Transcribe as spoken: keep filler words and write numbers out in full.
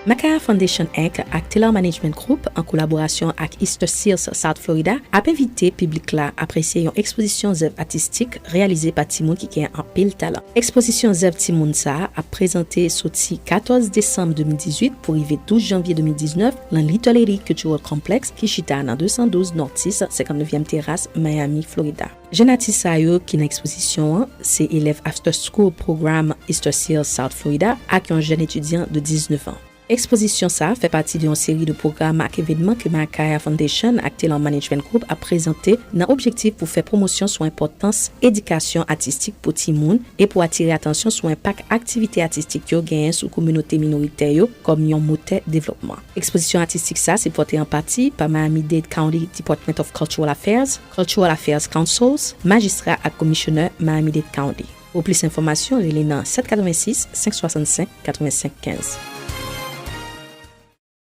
Makaya Foundation Inc ak Taylor Management Group, an kolaborasyon ak Easter Seals South Florida, ap envite piblik la apresye yon ekspozisyon zèv atistik reyalize pa timoun ki gen anpil talan. Ekspozisyon zèv timoun sa a ap prezante soti katòz desanm de mil dizuit pou rive douz janvye de mil diznèf nan Little Haiti Cultural Complex ki chita nan de san douz Northeast senkantnevyèm Teras, Miami, Florida. Jèn atis sa yo ki nan ekspozisyon an se elèv After School Program Easter Seals South Florida ak yon jèn etidyan de diznèf an. Ekspozisyon sa a fè pati de yon seri de pwogram ak evènman ke Makaya Foundation ak Taylor Management Group ap prezante nan objektif pou fè pwomosyon sou enpòtans edikasyon atistik pou timoun e pou atire atansyon sou enpak aktivite atistik yo genyen sou kominote minoritè yo kòm yon motè devlòpman. Ekspozisyon atistik sa a se pòte an pati pa Miami-Dade County Department of Cultural Affairs, Cultural Affairs Councils, majistra ak komisyonè Miami-Dade County. Pou plis enfòmasyon, rele nan sèt katrevensis, senk swasannsenk, katrevensenk kenz.